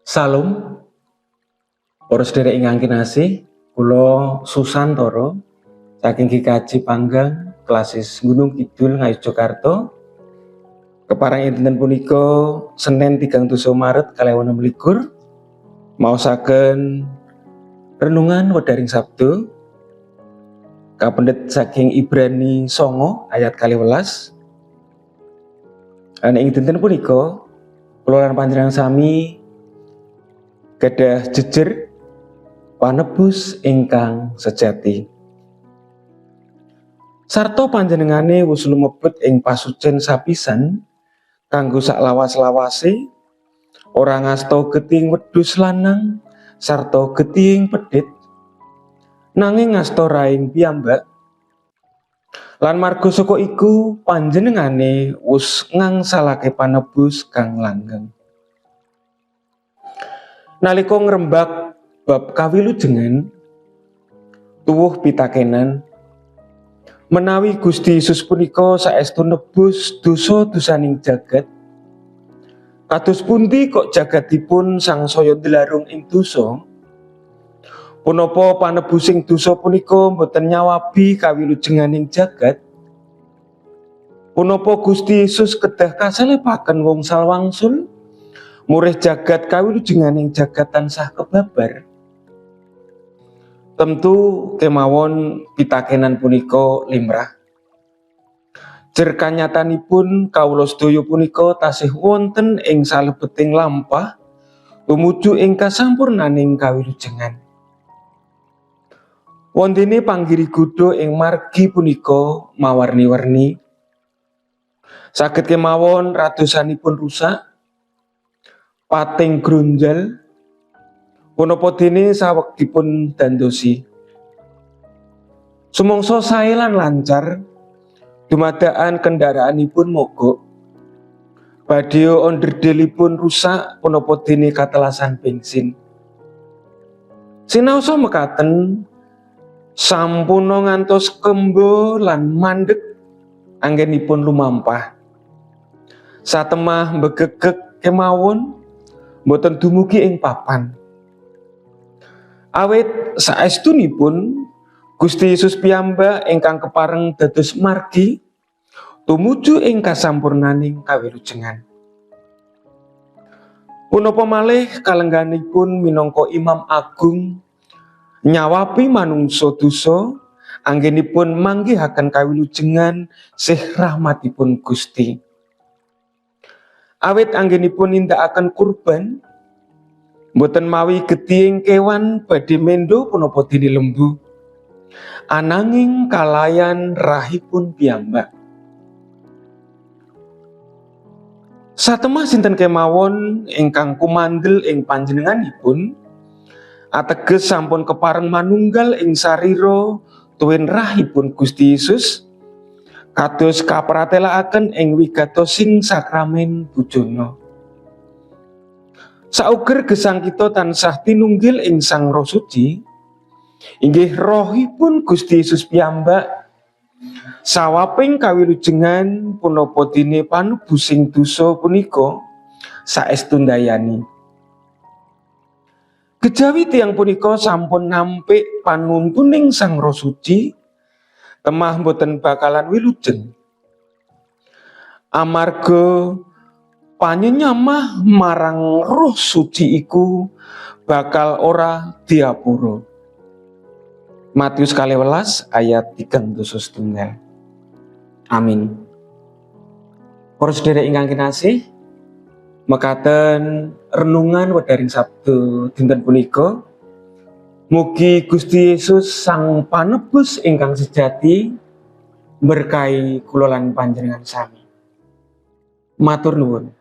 Salam para sedherek ingkang kinasih, kula Susantoro saking GKJ Panggang, Klasis Gunung Kidul, Ngayogyakarta. Kepareng dinten punika Senin 3 Maret 2026 maosaken renungan wedaring Sabtu kapendhet saking Ibrani 9 ayat 12. Lan ing dinten punika kula lan panjenengan sami gadah jejer panebus ingkang sejati. Sarta panjenengane wis lumebet ing pasucen sapisan kanggo saklawas-lawase, ora ngasta getihing wedhus lanang sarta getihing pedhit, nanging ngasta rahing piyambak. Lan marga saka iku panjenengane wis ngangsalake panebus kang langgeng. Nalika ngrembak bab kawilujengan tuwuh pitakenan menawi Gusti Yesus punika saestu nebus dosa-dosaning jagat, kados pundi kok jagatipun sangsaya ndlarung ing dosa? Punapa panebusing dosa punika boten nyawabi kawilujenganing jagat? Punapa Gusti Yesus kedah kaselepaken wngsal wangsul murih jagat kawilujenganing jagat tansah kebabar? Tentu kemawon pitakenan punika limrah. Jer kanyatanipun kawula sedaya punika tasih wonten ing salebeting lampah tumuju ing kasampurnaning kawilujengan. Wontene panggiri gudha ing margi punika mawarni-warni. Saged kemawon radosanipun rusak, pating grunjal, punapa dene saweg dipun dandosi. Sumangsa sae lan lancar, dumadakan kendaraanipun mogok, badhe onderdelipun rusak punapa dene katelasan bensin. Sinaosa mekaten sampuna ngantos kembo lan mandek anggenipun lumampah. Satemah mbegegeg kemawon boten dumugi ing papan. Awit saestunipun Gusti Yesus piyambak ingkang kepareng dados margi tumuju ing kasampurnaning kawilujengan. Punapa malih kalengganipun minangka imam agung nyawapi manungsa dosa anggenipun manggihaken kawilujengan sih rahmatipun Gusti. Awit anggenipun nindakaken kurban boten mawi getihing kewan badhe mendo punapa dene lembu, ananging kalayan rahipun piyambak. Satemah sinten kemawon ingkang kumandel ing panjenenganipun ateges sampun kepareng manunggal ing sarira tuwin rahipun Gusti Yesus, kados kapratelakaken ing wigatosing sakramen bujana. Sauger gesang kita tansah tinunggil ing Sang Roh Suci, inggih rohipun Gusti Yesus piyambak sawaping kawilujengan punapa dene panebusing dosa punika saestu ndayani. Kejawi tiyang punika sampun nampik panuntuning Sang Roh Suci, temah boten bakalan wilujeng. Amarga panyenyamah marang Roh Suci iku bakal ora diapura. Matius 12 ayat 37. Amin. Para sedherek ingkang kinasih, mekaten renungan wedaring Sabtu dinten punika. Mugi Gusti Yesus Sang Panebus ingkang sejati berkahi kula lan panjenengan sami. Matur nuwun.